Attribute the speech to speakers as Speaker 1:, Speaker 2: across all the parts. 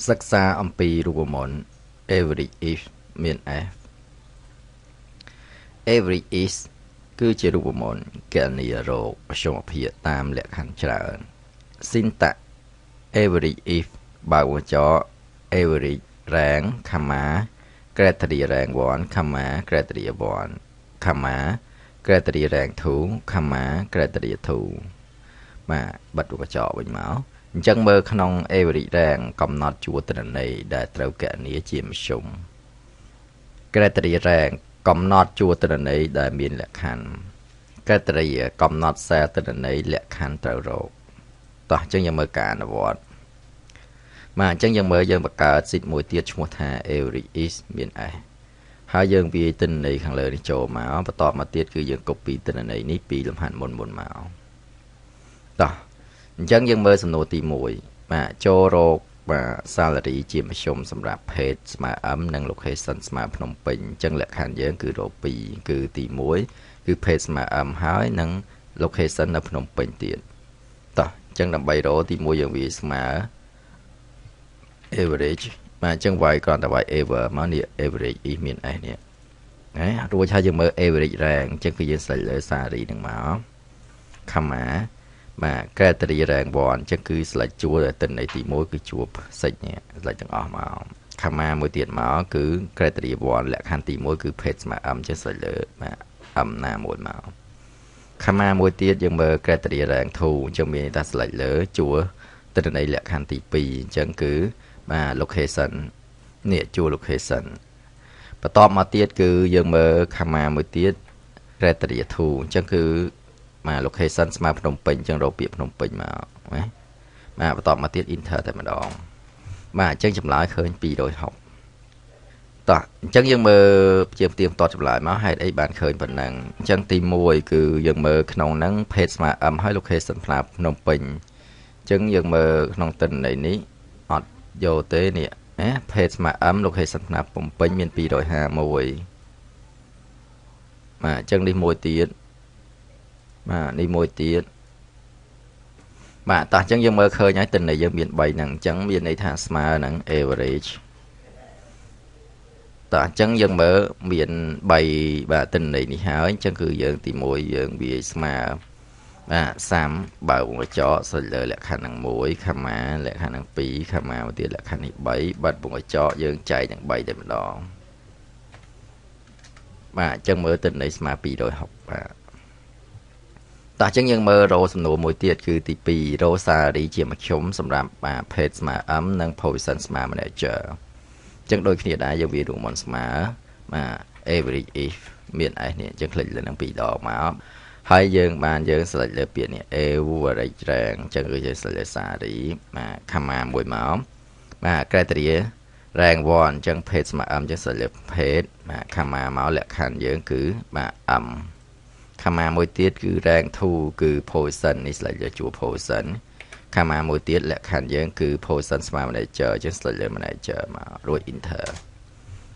Speaker 1: សិក្សាអំពីរូបមន្ត average if មាន s average if គឺជារូបមន្តគណនារកមធ្យមភាគតាមលក្ខខណ្ឌច្រើន syntax average if បើកវង់ក្រចក average range comma criteria range 1 comma criteria 1 comma criteria range 2 comma criteria 2បាទបិទវង់ក្រចកវិញមកអញ្ចឹងមើលក្នុង average range កំណត់ជួរទិន្នន័យដែលត្រូវគណនាជាមធ្យម criteria range កំណត់ជួរទិន្នន័យដែលមានលក្ខខណ្ឌ criteria កំណត់ cell ទិន្នន័យលក្ខខណ្ឌត្រូវរកតោះអញ្ចឹងយើងមើលការអនុវត្តបាទអញ្ចឹងយើងមើលយើងបង្កើត sheet មួយទៀតឈ្មោះថា average if មាន s ហើយយើងវាយទិន្នន័យខាងលើនេះចូលមកបន្ទាប់មកទៀតគឺយើង copy ទិន្នន័យនេះពីលំហាត់មុនមុនមកតោះអញ្ចឹងយើងមើលសំណួរទី1បាទចូលរកបាទ salary ជាមធ្យមសម្រាប់ភេទស្មើ M និង location ស្មើភ្នំពេញអញ្ចឹងលក្ខខណ្ឌយើងគឺរក2គឺទី1គឺភេទស្មើ M ហើយនិង location នៅភ្នំពេញទៀតតោះអញ្ចឹងដើម្បីរកទី1យើងវាយស្មើ average បាទអញ្ចឹងវាយគ្រាន់តែវាយ aver មកនេះ average if មាន s នេះណារួចហើយយើងមើល average range អញ្ចឹងគឺយើង select លើ salary នឹងមក comma បាទ criteria range 1អញ្ចឹងគឺ select ជួរទិន្នន័យទី1គឺជួរ sex នេះ select ទាំងអស់មក comma មួយទៀតមកគឺ criteria 1លក្ខខណ្ឌទី1គឺភេទស្មើ m អញ្ចឹង select លើបាទ m ណាមួយមក comma មួយទៀតយើងមើល criteria range 2អញ្ចឹងមានថា select លើជួរទិន្នន័យលក្ខខណ្ឌទី2អញ្ចឹងគឺបាទ location នេះជួរ location បន្ទាប់មកទៀតគឺយើងមើល comma មួយទៀត criteria 2អញ្ចឹងគឺបាទ location ស្មើភ្នំពេញអញ្ចឹងរកពាក្យភ្នំពេញមកណាបាទបន្ទាប់មកទៀត enter តែម្ដងបាទអញ្ចឹងចម្លើយឃើញ260តោះអញ្ចឹងយើងមើលជាផ្ទៀងផ្ទាត់ចម្លើយមកហេតុអីបានឃើញប៉ុណ្ណឹងអញ្ចឹងទី1គឺយើងមើលក្នុងហ្នឹងភេទស្មើ M ហើយ location ផ្លាភ្នំពេញអញ្ចឹងយើងមើលក្នុងទិន្នន័យនេះអត់យកទេនេះណាភេទស្មើ M location ផ្លាភ្នំពេញមាន251បាទអញ្ចឹងនេះមួយទៀតបាទនេះមួយទៀតបាទតោះអញ្ចឹងយើងមើលឃើញហើយទិន្នន័យយើងមាន3ហ្នឹងអញ្ចឹងមានន័យថាស្មើនឹង average តោះអញ្ចឹងយើងមើលមាន3បាទទិន្នន័យនេះហើយអញ្ចឹងគឺយើងទី1យើងវាស្មើបាទ30បើវង់ក្រចក select លើលក្ខខណ្ឌនឹង1 comma លក្ខខណ្ឌនឹង2 comma មួយទៀតលក្ខខណ្ឌនេះ3បិទវង់ក្រចកយើងចែកទាំង3តែម្ដងបាទអញ្ចឹងមើលទិន្នន័យស្មើ260បាទតោះអញ្ចឹងយើងមើលរោសំណួរមួយទៀតគឺទី2រោ salary ជាមធ្យមសម្រាប់បាទភេទស្មើ M និង position ស្មើ manager អញ្ចឹងដូចគ្នាដែរយើងវារូបមន្តស្មើបាទ average if មាន s នេះអញ្ចឹង click លើនឹងពីរដងមកហើយយើងបានយើង select លើពាក្យនេះ average range អញ្ចឹងគឺយើង select លើ salary បាទ comma មួយមកបាទ criteria range 1អញ្ចឹងភេទស្មើ m អញ្ចឹង select លើភេទបាទ comma មកលក្ខខណ្ឌយើងគឺបាទ m comma មួយទៀតគឺ range 2គឺ position នេះ select លើជួរ position comma មួយទៀតលក្ខខណ្ឌយើងគឺ position ស្មើ manager អញ្ចឹង select លើ manager មករួច enter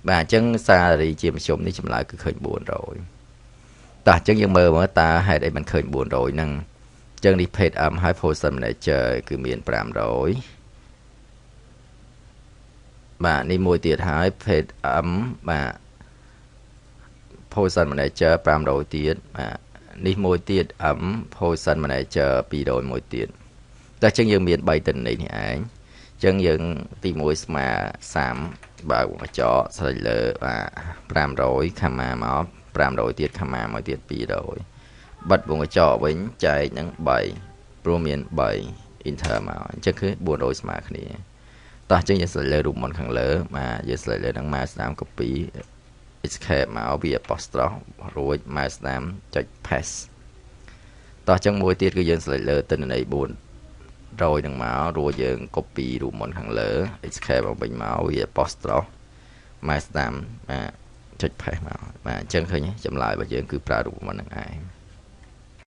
Speaker 1: បាទអញ្ចឹង salary ជាមធ្យមនេះចម្លើយគឺឃើញ400តោះអញ្ចឹងយើងមើលមើលតើហេតុអីមិនឃើញ400ហ្នឹងអញ្ចឹងនេះ ភេទ M ហើយ position manager គឺមាន500បាទនេះមួយទៀតហើយ ភេទ M បាទ position manager 500ទៀតបាទនេះមួយទៀត M position manager 200មួយទៀតតែអញ្ចឹងយើងមាន3ទិន្នន័យនេះឯងអញ្ចឹងយើងទី1ស្មើ30បើកវង់ក្រចក select លើបាទ500 comma មក500ទៀត comma មកទៀត200បិទវង់ក្រចកវិញចែកនឹង3ព្រោះមាន3 enter មកអញ្ចឹងគឺ400ស្មើគ្នាតោះអញ្ចឹងយើង select លើរូបមន្តខាងលើបាទយើង select លើនឹង mouse ស្ដាំ copy escape មកវា apostrophe រួច mouse ស្ដាំចុច paste តោះអញ្ចឹងមួយទៀតគឺយើង select លើទិន្នន័យ400នឹងមករួចយើង copy រូបមន្តខាងលើ escape មកវិញមកវា apostrophe mouse ស្ដាំបាទចុច paste មកបាទអញ្ចឹងឃើញចម្លើយរបស់យើងគឺប្រើរូបមន្តនឹងឯង។